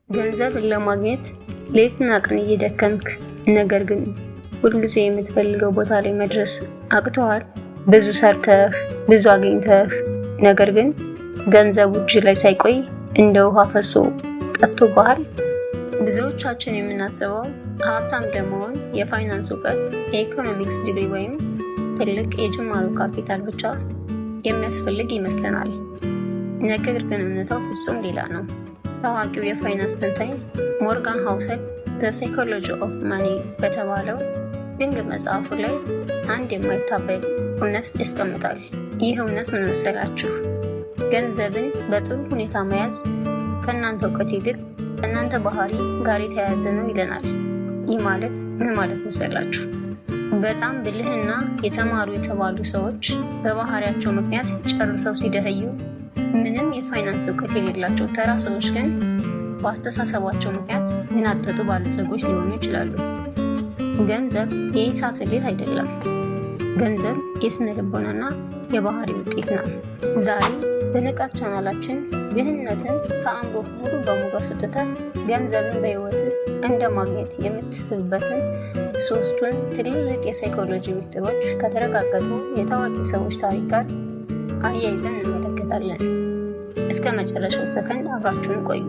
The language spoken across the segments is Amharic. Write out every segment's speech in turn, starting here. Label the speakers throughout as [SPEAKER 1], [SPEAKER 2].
[SPEAKER 1] ገንዘብን ለማግኘት ሌትና ቀን እየደከምክ ነገር ግን ሁልጊዜ የምትፈልገው ቦታ ላይ መድረስ አቅቶሃል? ብዙ ሰርተህ፣ ብዙ አግኝተህ ነገር ግን ገንዘቡ እጅ ላይ ሳይቆይ እንደ ውሃ ፈሶ ጠፍቶብሃል? ብዙዎቻችን የምናስበው ሀብታም ለመሆን የፋይናንስ እውቀት፣ የኢኮኖሚክስ ዲግሪ ወይም ትልቅ የጅማሮ ካፒታል ብቻ የሚያስፈልግ ይመስለናል። ነገር ግን እውነታው ፍጹም ሌላ ነው። ታዋቂው የፋይናንስ ተንታኝ ሞርጋን ሃውሰል The Psychology of Money በተባለው ድንቅ መጽሐፉ ላይ አንድ የማይታበል እውነት ያስቀምጣል። ይህ እውነት ምን መሰላችሁ? ገንዘብን በጥሩ ሁኔታ መያዝ ከእናንተ እውቀት ይልቅ ከእናንተ ባህሪ ጋር የተያያዘ ነው ይለናል። ይህ ማለት ምን ማለት መሰላችሁ? በጣም ብልህና የተማሩ የተባሉ ሰዎች በባህሪያቸው ምክንያት ጨርሰው ሲደኸዩ፣ ምንም የፋይናንስ እውቀት የሌላቸው ተራ ሰዎች ግን በአስተሳሰባቸው ምክንያት የናጠጡ ባለጸጎች ሊሆኑ ይችላሉ። ገንዘብ የሂሳብ ስሌት አይደለም። ገንዘብ የስነ ልቦናና የባህሪ ውጤት ነው። ዛሬ በንቃት ቻናላችን ድህነትን ከአእምሮ ሙሉ በሙሉ አስወጥተህ ገንዘብን በህይወትህ እንደ ማግኘት የምትስብበትን ሶስቱን ትልልቅ የሳይኮሎጂ ምስጢሮች ከተረጋገጡ የታዋቂ ሰዎች ታሪክ ጋር አያይዘን እንመለከታለን። እስከ መጨረሻው ሰከንድ አብራችሁን ቆዩ።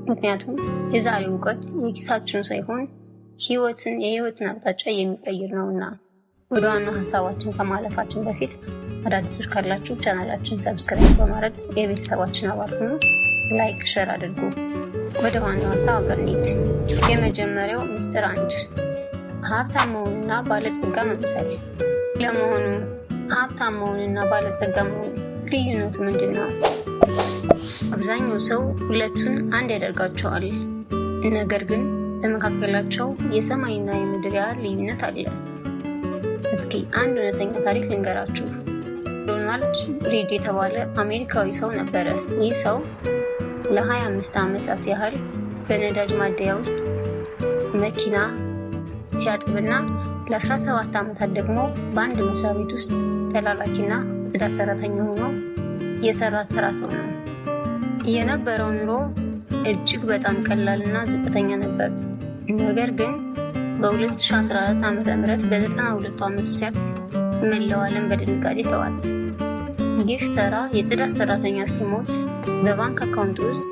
[SPEAKER 1] ምክንያቱም የዛሬው እውቀት የኪሳችሁን ሳይሆን የህይወትን አቅጣጫ የሚቀይር ነውና። ወደ ዋናው ሀሳባችን ከማለፋችን በፊት አዳዲሶች ካላችሁ ቻናላችን subscribe በማድረግ የቤተሰባችን አባል ሁኑ። Like፣ share አድርጉ። ወደ ዋናው ሀሳብ አብረን እንሂድ። የመጀመሪያው ምስጢር አንድ፣ ሀብታም መሆንና ባለጸጋ መምሰል። ለመሆኑ ሀብታም መሆንና ባለጸጋ መሆን ልዩነቱ ምንድን ነው? አብዛኛው ሰው ሁለቱን አንድ ያደርጋቸዋል። ነገር ግን በመካከላቸው የሰማይና የምድር ያህል ልዩነት አለ። እስኪ አንድ እውነተኛ ታሪክ ልንገራችሁ። ሮናልድ ሪድ የተባለ አሜሪካዊ ሰው ነበረ። ይህ ሰው ለ25 ዓመታት ያህል በነዳጅ ማደያ ውስጥ መኪና ሲያጥብና ለ17 ዓመታት ደግሞ በአንድ መስሪያ ቤት ውስጥ ተላላኪና ጽዳት ሰራተኛ ሆኖ የሰራ ተራ ሰው ነው። የነበረው ኑሮ እጅግ በጣም ቀላልና ዝቅተኛ ነበር። ነገር ግን በ2014 ዓ.ም በ92 ዓመቱ ሲያርፍ መላው ዓለም በድንጋጤ ተዋጠ። ይህ ተራ የጽዳት ሰራተኛ ሲሞት በባንክ አካውንት ውስጥ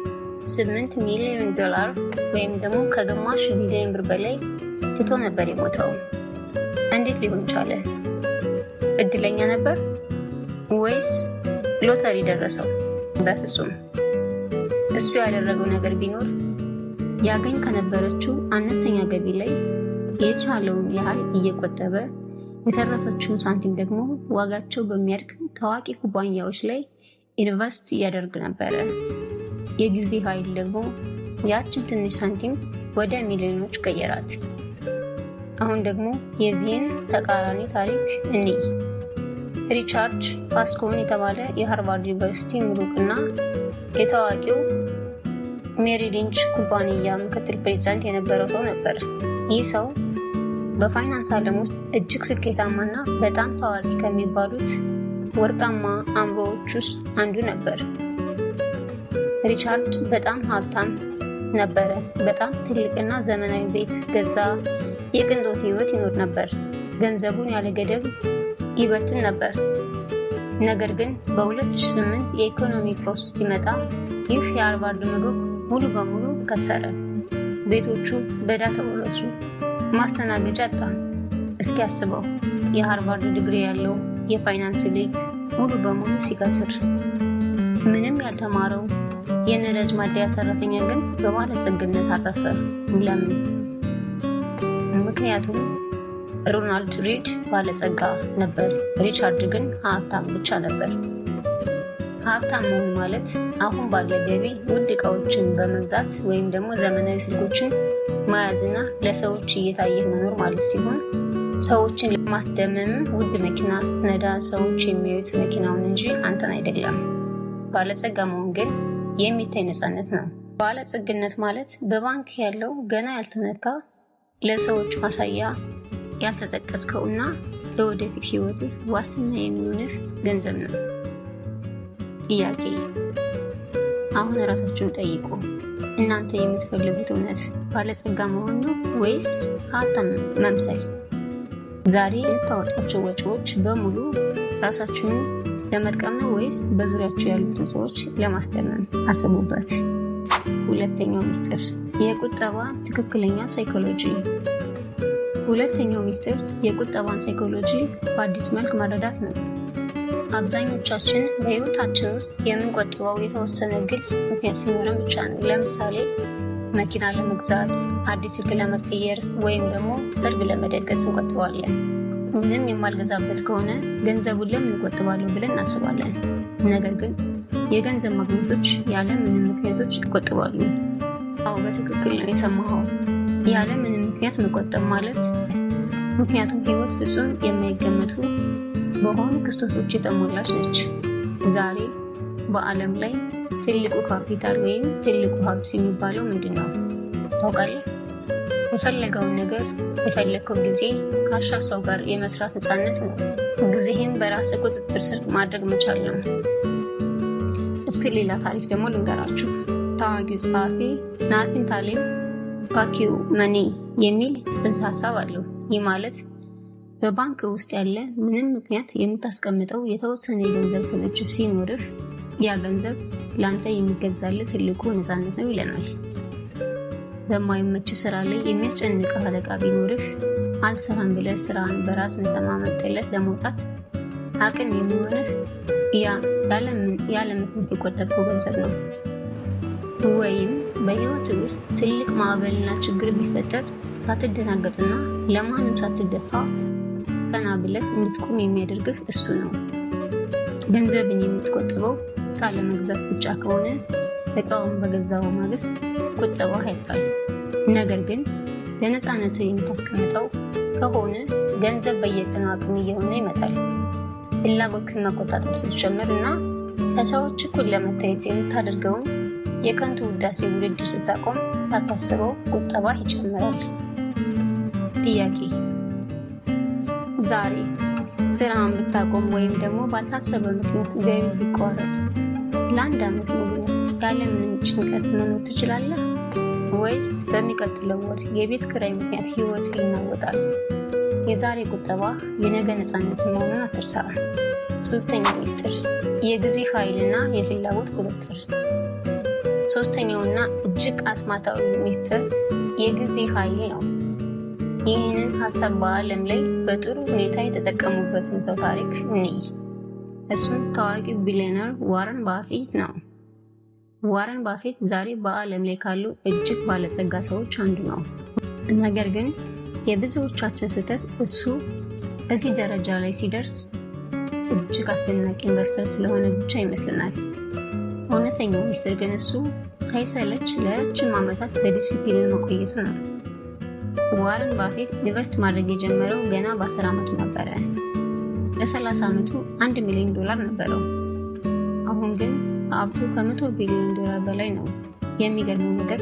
[SPEAKER 1] 8 ሚሊዮን ዶላር ወይም ደግሞ ከግማሽ ቢሊዮን ብር በላይ ትቶ ነበር የሞተው። እንዴት ሊሆን ቻለ? እድለኛ ነበር ወይስ ሎተሪ ደረሰው? በፍጹም። እሱ ያደረገው ነገር ቢኖር ያገኝ ከነበረችው አነስተኛ ገቢ ላይ የቻለውን ያህል እየቆጠበ፣ የተረፈችውን ሳንቲም ደግሞ ዋጋቸው በሚያድግ ታዋቂ ኩባንያዎች ላይ invest እያደርግ ነበረ። የጊዜ ኃይል ደግሞ ያችን ትንሽ ሳንቲም ወደ ሚሊዮኖች ቀየራት። አሁን ደግሞ የዚህን ተቃራኒ ታሪክ እንይ። ሪቻርድ ፓስኮን የተባለ የሃርቫርድ ዩኒቨርሲቲ ምሩቅና የታዋቂው ሜሪል ሊንች ኩባንያ ምክትል ፕሬዚዳንት የነበረው ሰው ነበር። ይህ ሰው በፋይናንስ ዓለም ውስጥ እጅግ ስኬታማና በጣም ታዋቂ ከሚባሉት ወርቃማ አእምሮዎች ውስጥ አንዱ ነበር። ሪቻርድ በጣም ሀብታም ነበረ። በጣም ትልቅና ዘመናዊ ቤት ገዛ። የቅንጦት ሕይወት ይኖር ነበር። ገንዘቡን ያለ ገደብ ይበትን ነበር። ነገር ግን በ2008 የኢኮኖሚ ቀውስ ሲመጣ ይህ የሃርቫርድ ምሩቅ ሙሉ በሙሉ ከሰረ። ቤቶቹ በዕዳ ተወረሱ። ማስተናገጃ አጣ። እስኪ አስበው፣ የሃርቫርድ ዲግሪ ያለው የፋይናንስ ሊቅ ሙሉ በሙሉ ሲከስር፣ ምንም ያልተማረው የነዳጅ ማደያ ሰራተኛ ግን በባለጸግነት አረፈ። ለምን? ምክንያቱም ሮናልድ ሪድ ባለጸጋ ነበር፣ ሪቻርድ ግን ሀብታም ብቻ ነበር። ሀብታም መሆን ማለት አሁን ባለ ገቢ ውድ እቃዎችን በመግዛት ወይም ደግሞ ዘመናዊ ስልኮችን መያዝና ለሰዎች እየታየህ መኖር ማለት ሲሆን፣ ሰዎችን ለማስደመም ውድ መኪና ስትነዳ ሰዎች የሚያዩት መኪናውን እንጂ አንተን አይደለም። ባለጸጋ መሆን ግን የሚታይ ነፃነት ነው። ባለጸግነት ማለት በባንክ ያለው ገና ያልተነካ፣ ለሰዎች ማሳያ ያልተጠቀስከው እና ለወደፊት ህይወትህ ዋስትና የሚሆንህ ገንዘብ ነው። ጥያቄ፣ አሁን እራሳችሁን ጠይቁ። እናንተ የምትፈልጉት እውነት ባለጸጋ መሆን ነው ወይስ ሀብታም መምሰል? ዛሬ የምታወጧቸው ወጪዎች በሙሉ ራሳችሁን ለመጥቀም ነው ወይስ በዙሪያችሁ ያሉትን ሰዎች ለማስደመም? አስቡበት። ሁለተኛው ሚስጥር የቁጠባ ትክክለኛ ሳይኮሎጂ። ሁለተኛው ሚስጥር የቁጠባን ሳይኮሎጂ በአዲስ መልክ መረዳት ነው። አብዛኞቻችን በህይወታችን ውስጥ የምንቆጥበው የተወሰነ ግልጽ ምክንያት ሲኖረን ብቻ ነው። ለምሳሌ መኪና ለመግዛት፣ አዲስ ስልክ ለመቀየር ወይም ደግሞ ሰርግ ለመደገስ እንቆጥባለን። ምንም የማልገዛበት ከሆነ ገንዘቡን ለምን እቆጥባለሁ ብለን እናስባለን። ነገር ግን የገንዘብ ማግኘቶች ያለ ምንም ምክንያቶች ይቆጥባሉ። አዎ፣ በትክክል ነው የሰማኸው። ያለ ምንም ምክንያት መቆጠብ ማለት ምክንያቱም ህይወት ፍጹም የማይገመቱ በሆኑ ክስተቶች የተሞላች ነች። ዛሬ በዓለም ላይ ትልቁ ካፒታል ወይም ትልቁ ሀብት የሚባለው ምንድን ነው ታውቃለህ? የፈለገውን ነገር የፈለግከው ጊዜ ከአሻ ሰው ጋር የመስራት ነፃነት ነው። ጊዜህን በራስ ቁጥጥር ስር ማድረግ መቻል ነው። እስኪ ሌላ ታሪክ ደግሞ ልንገራችሁ። ታዋቂው ጸሐፊ ናሲም ታሌብ "Fuck you money" የሚል ጽንሰ ሀሳብ አለው። ይህ ማለት በባንክ ውስጥ ያለ ምንም ምክንያት የምታስቀምጠው የተወሰነ የገንዘብ ክምችት ሲኖርህ ያ ገንዘብ ለአንተ የሚገዛልህ ትልቁ ነፃነት ነው ይለናል። በማይመች ስራ ላይ የሚያስጨንቅህ አለቃ ቢኖርህ አልሰራም ብለህ ስራን በራስ መተማመን ጥለህ ለመውጣት አቅም የሚሆንህ ያ ያለ ምክንያት የቆጠብከው ገንዘብ ነው። ወይም በህይወት ውስጥ ትልቅ ማዕበልና ችግር ቢፈጠር ሳትደናገጥና ለማንም ሳትደፋ ቀና ብለህ እንድትቆም የሚያደርግህ እሱ ነው። ገንዘብን የምትቆጥበው ዕቃ ለመግዛት ብቻ ከሆነ እቃውን በገዛው ማግስት ቁጠባ ያልቃል። ነገር ግን ለነፃነት የምታስቀምጠው ከሆነ ገንዘብ በየቀኑ አቅም እየሆነ ይመጣል። ፍላጎትህን መቆጣጠር ስትጀምር እና ከሰዎች እኩል ለመታየት የምታደርገውን የከንቱ ውዳሴ ውድድር ስታቆም ሳታስበው ቁጠባ ይጨምራል። ጥያቄ፣ ዛሬ ስራህን ብታቆም ወይም ደግሞ ባልታሰበ ምክንያት ገቢ ቢቋረጥ ለአንድ ዓመት ሙሉ ያለምንም ጭንቀት መኖር ትችላለህ? ወይስ በሚቀጥለው ወር የቤት ኪራይ ምክንያት ህይወት ይናወጣል? የዛሬ ቁጠባ የነገ ነፃነት መሆኑን አትርሳ። ሶስተኛው ሚስጥር የጊዜ ኃይልና የፍላጎት ቁጥጥር። ሶስተኛውና እጅግ አስማታዊ ሚስጥር የጊዜ ኃይል ነው። ይህንን ሀሳብ በዓለም ላይ በጥሩ ሁኔታ የተጠቀሙበትን ሰው ታሪክ እንይ። እሱም ታዋቂው ቢሊዮነር ዋረን ባፌት ነው። ዋረን ባፌት ዛሬ በዓለም ላይ ካሉ እጅግ ባለጸጋ ሰዎች አንዱ ነው። ነገር ግን የብዙዎቻችን ስህተት እሱ እዚህ ደረጃ ላይ ሲደርስ እጅግ አስደናቂ investor ስለሆነ ብቻ ይመስለናል። እውነተኛው ሚስጥር ግን እሱ ሳይሰለች ለረጅም ዓመታት በዲሲፕሊን መቆየቱ ነው። ዋረን ባፌት invest ማድረግ የጀመረው ገና በ10 ዓመቱ ነበረ። በ30 ዓመቱ $1 ሚሊዮን ነበረው። አሁን ግን ሀብቱ ከ100 ቢሊዮን ዶላር በላይ ነው። የሚገርመው ነገር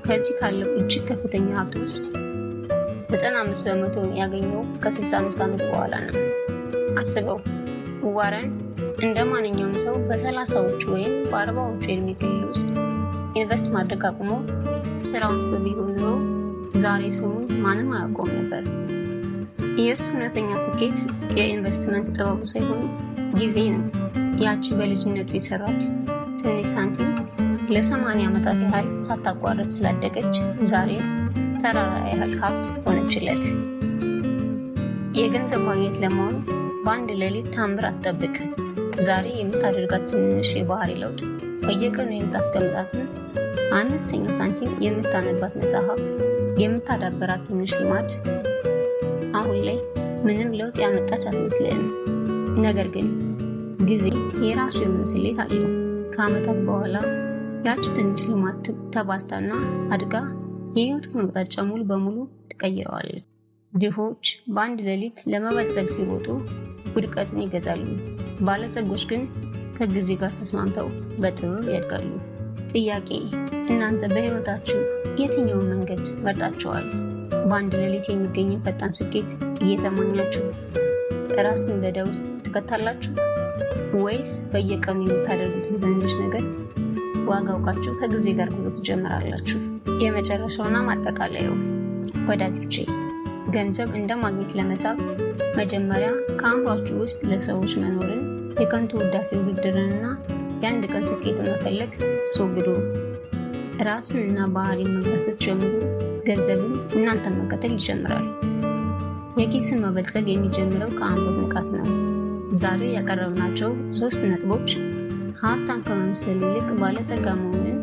[SPEAKER 1] ከዚህ ካለው እጅግ ከፍተኛ ሀብት ውስጥ 95% ያገኘው ከ65 ዓመት በኋላ ነው። አስበው፣ ዋረን እንደ ማንኛውም ሰው በ30ዎቹ ወይም በ40ዎቹ የእድሜ ክልል ውስጥ invest ማድረግ አቁሞ ስራውን ትቶ ቢሆን ኖሮ ዛሬ ስሙን ማንም አያውቀውም ነበር። የእሱ እውነተኛ ስኬት የኢንቨስትመንት ጥበቡ ሳይሆን ጊዜ ነው። ያቺ በልጅነቱ የሰራት ትንሽ ሳንቲም ለ80 ዓመታት ያህል ሳታቋርጥ ስላደገች ዛሬ ተራራ ያህል ሀብት ሆነችለት። የገንዘብ ማግኘት ለመሆን በአንድ ሌሊት ታምር አትጠብቅ። ዛሬ የምታደርጋት ትንሽ የባህሪ ለውጥ፣ በየቀኑ የምታስቀምጣትን አነስተኛ ሳንቲም፣ የምታነባት መጽሐፍ፣ የምታዳበራት ትንሽ ልማድ አሁን ላይ ምንም ለውጥ ያመጣች አትመስልህም። ነገር ግን ጊዜ የራሱ የሆነ ስሌት አለው። ከዓመታት በኋላ ያቺ ትንሽ ልማድ ተባዝታና አድጋ የህይወትን አቅጣጫ ሙሉ በሙሉ ትቀይረዋለች። ድሆች በአንድ ሌሊት ለመበልጸግ ሲሮጡ ውድቀትን ይገዛሉ። ባለጸጎች ግን ከጊዜ ጋር ተስማምተው በጥበብ ያድጋሉ። ጥያቄ፣ እናንተ በህይወታችሁ የትኛውን መንገድ መርጣችኋል? በአንድ ሌሊት የሚገኝ ፈጣን ስኬት እየተመኛችሁ ራስን በዕዳ ውስጥ ትከታላችሁ? ወይስ በየቀኑ የምታደርጉትን ትንንሽ ነገር ዋጋ አውቃችሁ ከጊዜ ጋር ጉዞ ትጀምራላችሁ። የመጨረሻውና ማጠቃለያው ወዳጆቼ፣ ገንዘብ እንደ ማግኘት ለመሳብ መጀመሪያ ከአእምሯችሁ ውስጥ ለሰዎች መኖርን፣ የከንቱ ውዳሴ ውድድርንና የአንድ ቀን ስኬትን መፈለግ አስወግዱ። ራስን እና ባህሪን መግዛት ስትጀምሩ ገንዘብን እናንተን መከተል ይጀምራል። የኪስን መበልጸግ የሚጀምረው ከአእምሮ ንቃት ነው። ዛሬ ያቀረብናቸው ሶስት ነጥቦች ሀብታም ከመምሰል ይልቅ ባለጸጋ መሆንን፣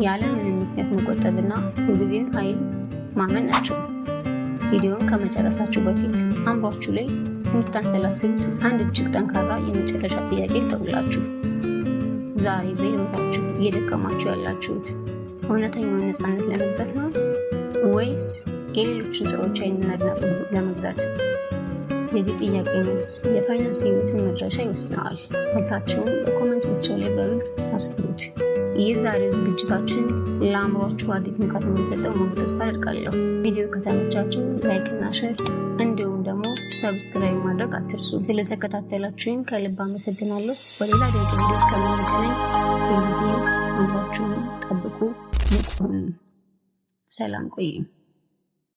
[SPEAKER 1] ያለምንም ምክንያት መቆጠብና የጊዜን ኃይል ማመን ናቸው። ቪዲዮውን ከመጨረሳችሁ በፊት አእምሯችሁ ላይ እንድታንሰላስሉት አንድ እጅግ ጠንካራ የመጨረሻ ጥያቄ ልተውላችሁ። ዛሬ በሕይወታችሁ እየደከማችሁ ያላችሁት እውነተኛውን ነፃነት ለመግዛት ነው ወይስ የሌሎችን ሰዎች ዓይንና አድናቆት ለመግዛት? የዚህ ጥያቄ መልስ የፋይናንስ ህይወትን መድረሻ ይወስነዋል። መልሳችሁን በ comment መስጫው ላይ በግልጽ አስፍሩት። የዛሬው ዝግጅታችን ለአእምሯችሁ አዲስ ንቃት እንደሰጠው ሙሉ ተስፋ አደርጋለሁ። ቪዲዮ ከተመቻችሁ like እና share እንዲሁም ደግሞ subscribe ማድረግ አትርሱ። ስለተከታተላችሁኝ ከልብ አመሰግናለሁ። በሌላ ድንቅ ቪዲዮ እስከምንገናኝ ሁልጊዜም አእምሯችሁን ጠብቁ፣ ንቁ ሁኑ። ሰላም ቆዩ።